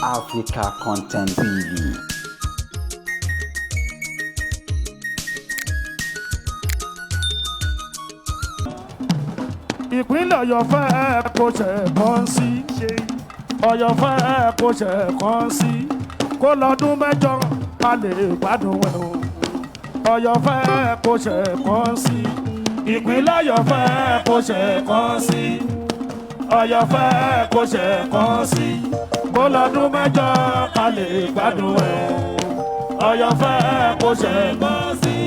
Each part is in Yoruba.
Africa Content TV. Ìpínlẹ̀ Ọ̀yọ́ fẹ́ kó ṣe kàn sí. Ọ̀yọ́ fẹ́ kó ṣe kàn sí, kó lọ́dún 8 ká lè gbádùn ẹ̀ o. Ọ̀yọ́ fẹ́ kó ṣe kàn sí. Ìpínlẹ̀ Ọ̀yọ́ fẹ́ kó ṣe kàn sí. Ọ̀yọ́ fẹ́ kó ṣe kàn sí, kó lọ́dún 8 ká lè gbádùn ẹ̀ o. Ọ̀yọ́ fẹ́ kó ṣe kàn sí.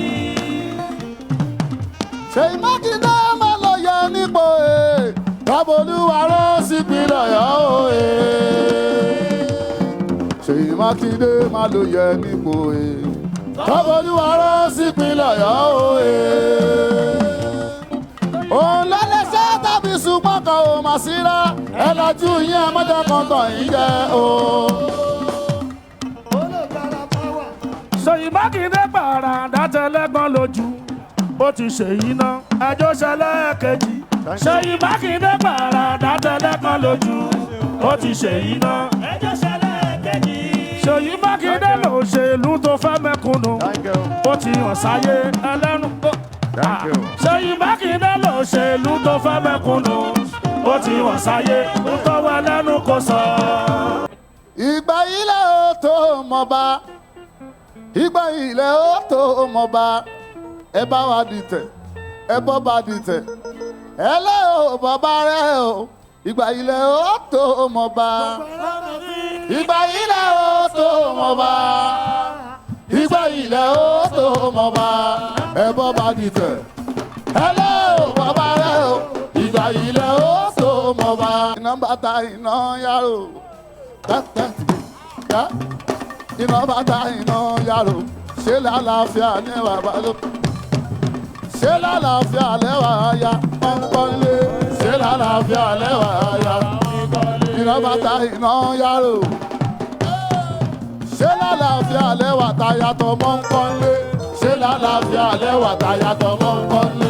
Ṣèyí Mákindé máa lọ yẹ nípò e tábòlúwa rán sípínlẹ̀ Ọ̀yọ́ o e. Ṣèyí Mákindé máa lọ yẹ nípò e tábòlúwa rán sípínlẹ̀ Ọ̀yọ́ o e. Òun lọ́lẹ́sẹ̀ tàbí ṣùgbọ́n kan ò mà síra ẹ lajú yín ẹ mọ́jọ kan tàn yín jẹ o. Ṣèyí Mákindé pàràǹdà tẹlẹ́gbọ́n lójú, ó ti ṣèyí ná ẹjọ́ ṣẹlẹ́ẹ̀kejì. Ṣèyí Mákindé pàràǹdà tẹlẹ́gbọ́n lójú, ó ti ṣèyí ná ẹjọ́ ṣẹlẹ́ẹ̀kejì. Ṣèyí Mákindé lòṣèlú tó fẹ́ mẹ́kúnnù, ó ti hàn sáyé ẹlẹ́nu. Ṣèyí Mákindé lòṣèlú tó fẹ́ mẹ́kúnnù, ó ti hàn sáyé ń tọ́wọ́ ẹlẹ́nu kò sọ. Ìgbà ilẹ̀ ó tó mọba, ìgbà ilẹ̀ ó tó mọba, ẹ bá wa dìtẹ̀, ẹ bọ́ bá dìtẹ̀, ẹ lẹ́ o bàbá rẹ o. Ìgbà ilẹ̀ ó tó mọba, ìgbà ilẹ̀ ó tó mọba, ìgbà ilẹ̀ ó tó mọba, ẹ bọ́ bá dìtẹ̀, ẹ lẹ́ o bàbá rẹ o. Ìgbà ilẹ̀ ó tó mọba. Iná bàtà iná yàrá o, tẹ́tẹ́ tẹ́ iná bàtà iná yàrá o, ṣé lálàáfíà ní bàbá ló, ṣé lálàáfíà lẹ́wà ya pọ́npọ́nlé, ṣé lálàáfíà lẹ́wà ya iná bàtà iná yàrá o, ṣé lálàáfíà lẹ́wà táyà tọmọ ń pọ́nlé, ṣé lálàáfíà lẹ́wà táyà tọmọ ń pọ́nlé.